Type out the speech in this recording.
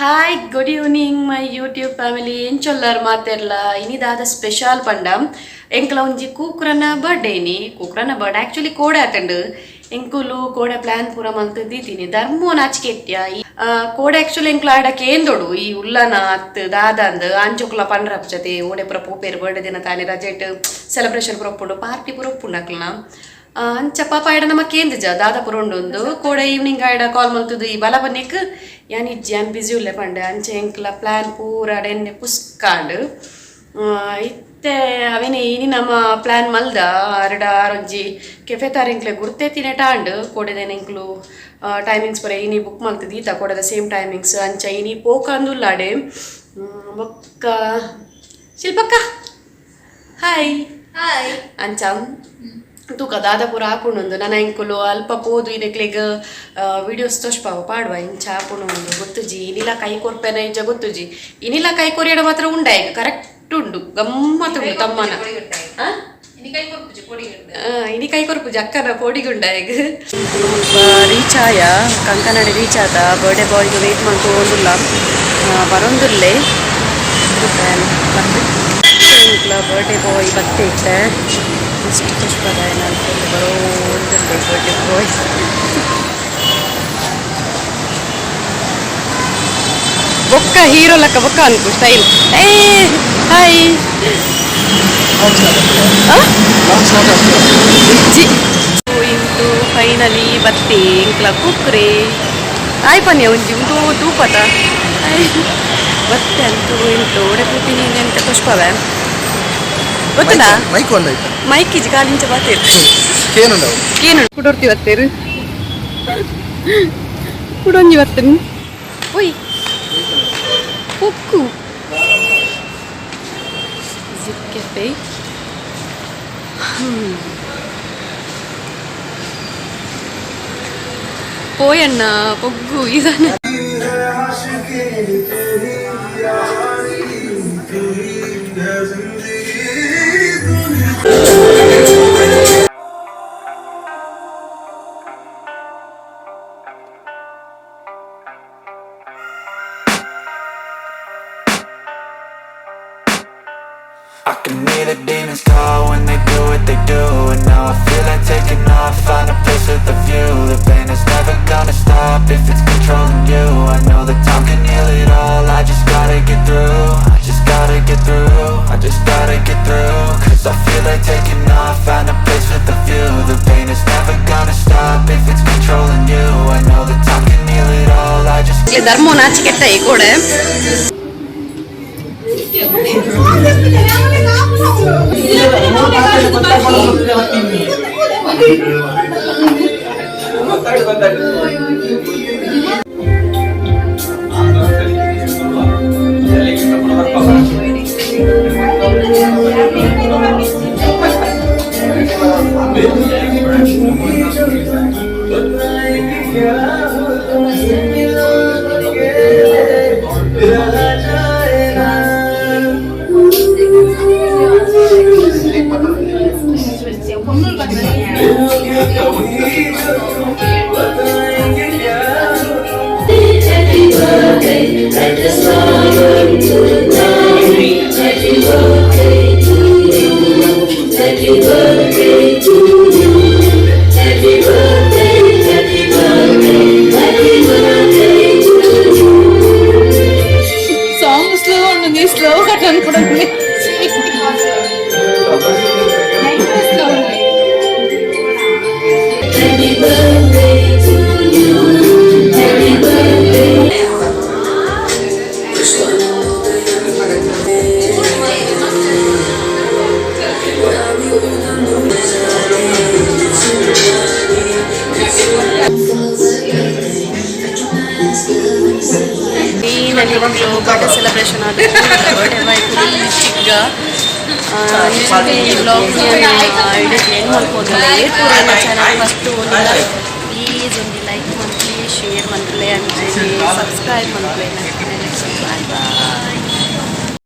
Hi, good evening my YouTube family. ಎಂಚೊಲ್ಲರ್ ಮಾತೆರ್ಲ? ಇನಿದಾದ special ಪಂಡ, ಎಂಕಲ ಒಂಜಿ ಕೂಕ್ರನ ಬರ್ಡೇ ಇನಿ. ಕೂಕ್ರನ ಬರ್ಡೇ ಆಕ್ಚುಲಿ ಕೋಡೆ ಆತಂಡು. ಎಂಕುಲು ಕೋಡೆ ಪ್ಲಾನ್ ಪೂರ ಮಲ್ತ್ ದೀತೀನಿ. ಧರ್ಮೋ ನಾಚಿಕೆಟ್ಯ. ಕೋಡೆ ಆಕ್ಚುಲಿ ಎಂಕ್ಲು ಆಡ ಕೇಂದೊಡು, ಈ ಉಲ್ಲನ ಅತ್ ದಾದಂದ್. ಆಂಚೊಕ್ಲ ಪಂಡ್ರಪ್ಚತೆ ಓಡೆ ಪೂರ ಪೋಪೇರು ಬರ್ಡೇ ದಿನ ತಾನೆ ರಜೆಟ್ ಸೆಲೆಬ್ರೇಷನ್ ಪೂರ ಉಪ್ಪುಂಡು, ಪಾರ್ಟಿ ಪೂರ ಉಪ್ಪುಂಡು ಅಕ್ಲ್ನ. ಅಂಚ ಪಾಪ ಆಯ್ಡ ನಮ್ಮ ಕೇಂದ್ರಜ ದಾದ ಪೂರ ಉಂಡು ಒಂದು. ಕೋಡೆ ಈವ್ನಿಂಗ್ ಆಯ್ಡ ಕಾಲ್ ಮಲ್ತದು, ಈ ಬಲ ಬನ್ನಿಕ್ ಯಾನ್ ಇಜ್ಜಿ, ಯಾನ್ ಬಿಸಿ ಉಲ್ಲೆ ಪಂಡೆ. ಅಂಚ ಎಂಕ್ಲ ಪ್ಲಾನ್ ಪೂರ ಅಡೆನ್ನೆ ಪುಸ್ಕಾಂಡ್. ಇತ್ತೆ ಅವೇನೆ ಇನಿ ನಮ್ಮ ಪ್ಲಾನ್ ಮಲ್ದ. ಅರಡ ಆರೊಂಜಿ ಕೆಫೆ ತಾರ ಎಂಕ್ಲೆ ಗುರ್ತೆ ತಿನೆಟ ಆಂಡ್. ಕೋಡೆದೇನೆ ಎಂಕ್ಲು ಟೈಮಿಂಗ್ಸ್ ಪೂರ ಇನಿ ಬುಕ್ ಮಲ್ತದ ಈತ ಕೋಡೆದ ಸೇಮ್ ಟೈಮಿಂಗ್ಸ್. ಅಂಚ ಇನಿ ಪೋಕಂದುಲ್ಲಾಡೆ. ಬೊಕ್ಕ ಶಿಲ್ಪಕ್ಕ, ಹಾಯ್. ಹಾಯ್. ಅಂಚ ತೂಕ ದಾದ ಪೂರ ಆಪುಂಡು. ನನ ಎಂಕುಲು ಅಲ್ಪ ಪೋದು ಇನೆಕ್ಲೆಗ್ ವಿಡಿಯೋಸ್ ತೋಷ್ಪಾವ ಪಾಡುವ. ಇಂಚ ಆಪುಂಡು ಒಂದು ಗೊತ್ತುಜಿ. ಇನಿಲ ಕೈ ಕೊರ್ಪೆನ ಇಜ್ಜ ಗೊತ್ತುಜಿ. ಇನಿಲ ಕೈ ಕೊರಿಯಡ ಮಾತ್ರ ಉಂಡಾಗ ಕರೆಕ್ಟ್ ಉಂಡು, ಗಮ್ಮತ್ ಉಂಡು ತಮ್ಮನ. ಆ? ಇನಿ ಕೈ ಕೊರ್ಪುಜಿ, ಅಕ್ಕನ ಪೋಡಿಗುಂಡಾಯಗ್. ರೀಚ್ ಆಯ, ಕಂಕನಾಡಿ ರೀಚ್ ಆದ. ಬರ್ಡೇ ಬಾಯ್ಗೆ ವೇಟ್ ಮಲ್ತೊಂದುಲ್ಲ, ಬರೊಂದುಲ್ಲೆ. ಬರ್ಡೇ ಬಾಯ್ ಬತ್ತೆ ಇತ್ತೆ. ಇಷ್ಟು ಪುಷ್ಪದ ಅನ್ಕೊಂಡು ಬರೋಂದುಲ್ಲೆ ಬರ್ಡೇ ಬಾಯ್. ಬೊಕ್ಕ ಹೀರೋ ಲಕ್ಕ ಬೊಕ್ಕ ಅನ್ಕು ಸ್ಟೈಲ್. ಏ ಹಾಯ್. ಇಜ್ಜಿ ಇಂಟು ಫೈನಲಿ ಬತ್ತಿ ಇಂಕ್ಲ ಕುಕ್ರೆ. ಆಯ್ ಪನ್ಯ ಒಂಜಿ ಉಂದು ತೂಪತ ಬತ್ತೆ ಅಂತೂ ಇಂಟು ಓಡೆ ಕೂಪಿನಿ ಅಂತ ಪುಷ್ಪವೇ ಗೊತ್ತದಾ? ಮೈಕ್ ಒಂದಾಯ್ತು. ಮೈಕ್ ಇಜ್ಜಿ, ಕಾಲಿಂಚ ಬಾತೇರು. ಏನುಂಡವು? ಏನು ಕುಡೋರ್ತಿ ಬತ್ತೇರು, ಕುಡೊಂಜಿ ಬತ್ತೇನು. ಒಯ್ ಪೊಕ್ಕು ಜಿಪ್ ಕೆಫೆ. ಪೋಯಣ್ಣ ಪೊಗ್ಗು ಇದನ್ನ. I can hear the demons call when they do what they do. And now I feel like taking off, find a place with a view. The pain is never gonna stop if it's controlling you. I know that time can heal it all, I just gotta get through. I just gotta get through, I just gotta get through. 'Cause I feel like taking off, find a place with a view. The pain is never gonna stop if it's controlling you. I know that time can heal it all, I just ಧರ್ಮೋ ನಾಚಿಕೆಟ್ಟ ಈ ಕೋಡೆ. Happy birthday to you. Happy birthday, happy birthday, happy birthday to you. Song slow ఉంటుంది, slow cut అనుకోవడం slow ఉంది. Happy birthday to you. Happy birthday. Birthday celebration ಆದ. Birthday boy ಚಿಕ್ಕ ಈ vlog and ಮಲ್ಪೋದಿಲ್ಲ. ಏರ್ಪೂರನ್ನ channel first ಒಂದಿಲ್ಲ, please ಒಂದು like ಮಲ್ಪಲೆ, share ಮಲ್ಪಲೆ, ಅಂಚನೆ subscribe ಮಲ್ಪಲೆ. Next, bye bye.